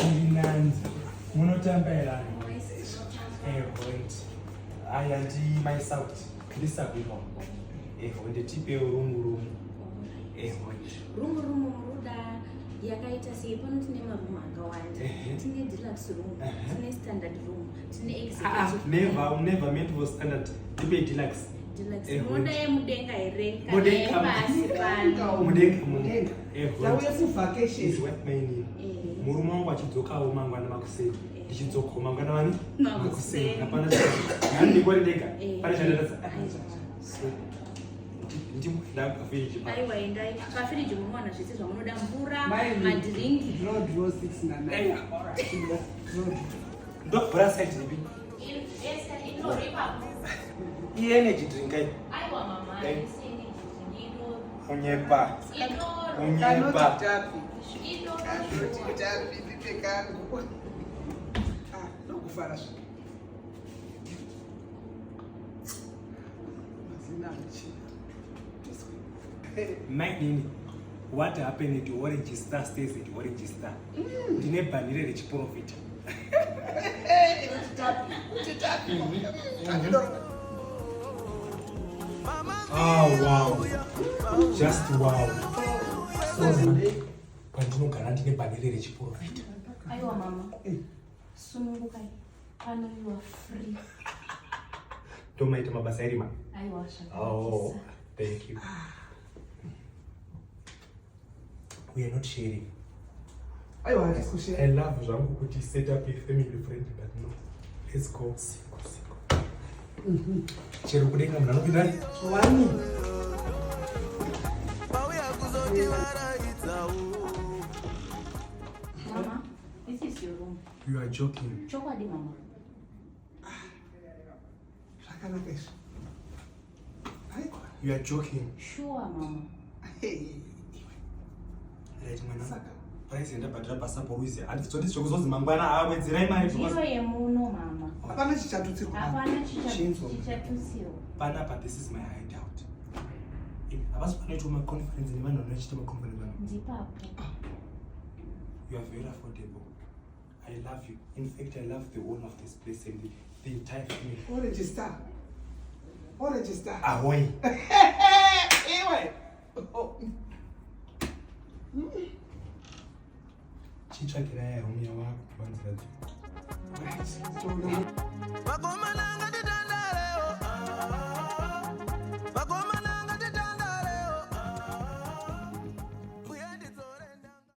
Ndinanzi munotamba here anhu? Ehoit. Aya ndi my south. Ndisabirwa. Eho nditipe rungu rungu. Ehoit. Rungu rungu muruda yakaita sei pano tine marumu akawanda tine deluxe room tine standard room tine executive Never never meant for standard. Ndipe deluxe. Deluxe. Munoda yemudenga here kana yepasi pano? Mudenga mudenga. Tauya kuvacation. Izwe mainini. Murume wangu achidzokawo mangwana makuseni. Ndichidzokawo mangwana vani? Makuseni. Hapana chani ndikori ndega. Pane chandatadza. So ndimboenda pafiriji. Aiwa endai pafiriji munowana zvese zvamunoda mvura, madhiringi. Draw draw 6 na 9. All right. Draw draw. Ndovhura side ripi? Ienergy drink ai. Aiwa mama, Unyepa. Unyepa. Kanoti tapi ndipe kangu. Ah, ndokufara zve. Mazina anochena. Mai nini? What happened at Orange Star stays at Orange Star. Ndine bhanire rechiprofita. Ah, wow. Just wow. Pandinogara ndine bhanire rechiprofita. Aiwa mama. Sunungukai. Pano you are free. Tomaita mabasa erima. Aiwa zvakanakisa. Oh, thank you. We are not sharing. Aiwa hatisi kushare. I love zvangu kuti set up a family friend but no. Let's go single single. Chero kudenga munhu anopinda ari? Wani. Mama, this is your room. You are joking. Chokwadi mama. Zvakanaka izvi. Haikwa. You are joking. Sure mama. Hey. Right mwana. Saka. Price yandabhadhara pasapo ruizi. Handizoti zvekuzonzi mangwana awedzerai mari Ndiro because yemuno mama. Hapana chichatutsirwa. Hapana Chinzo. chichatutsirwa. panapa this is my hideout. Havasi panoitwa maconference nevanhu vanochita maconference vanhu. Ndipapo. You are very affordable. I love you. In fact, I love the owner of this place and the entire family. Orange Star. Orange Star. Ahoy. Iwe. Oh. Chitsvakirai room yawako kuvanzira Right. Toona.